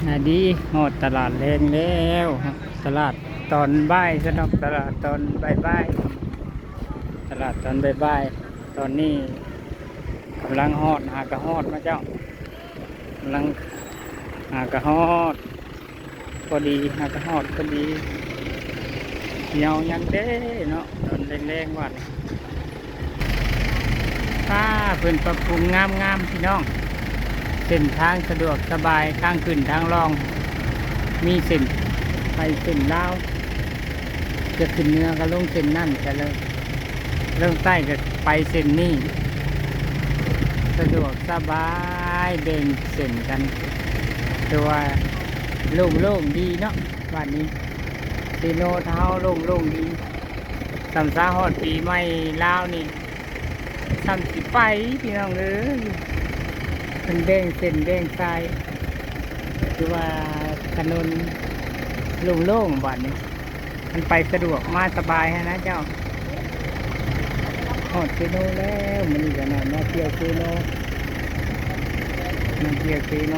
ສະບາຍດີ ຮອດຕະຫຼາດແລງແລ້ວ ຕະຫຼາດຕອນບ່າຍຊະເນາະ ຕະຫຼາດຕອນບ່າຍໆ ຕະຫຼາດຕອນບ່າຍໆ ຕອນນີ້ກຳລັງຮອດ ຫາກະຮອດມາເຈົ້າ ກຳລັງຫາກະຮອດ ພໍດີ ຫາກະຮອດພໍດີ ຊິເອົາຫຍັງເດ້ເນາະ ຕອນແລງໆ ບາດນີ້ ປ້າ ເພິ່ນປັບປຸງງາມໆ ພີ່ນ້ອງ ເສັ້ນທາງສະດວກສະບາຍ ທາງຂຶ້ນທາງລ່ອງ ມີເສັ້ນໄປເສັ້ນລາວ ຈະຂຶ້ນເໜືອກໍລົງເສັ້ນນັ້ນ ຈະລົງ ລົງໃຕ້ກໍໄປເສັ້ນນີ້ ສະດວກສະບາຍ ແບ່ງເສັ້ນກັນ ຖືວ່າໂລ່ງໆ ດີເນາະ ບາດນີ້ ເຊໂນເຮົາໂລ່ງໆ ດີ ສ່ຳຊາຮອດປີໃໝ່ລາວນີ້ ສ່ຳຊິໄປ ພີ່ນ້ອງເອີຍ ເພິ່ນແບ່ງເສັ້ນແບ່ງສາຍ ຄືວ່າຖະໜົນໂລ່ງໆ ບາດນີ້ ມັນໄປສະດວກ ມາສະບາຍຫັ້ນນະເຈົ້າ. ຮອດເຊໂນແລ້ວ ມື້ນີ້ກໍມາທ່ຽວເຊໂນ ມາທ່ຽວເຊໂນ.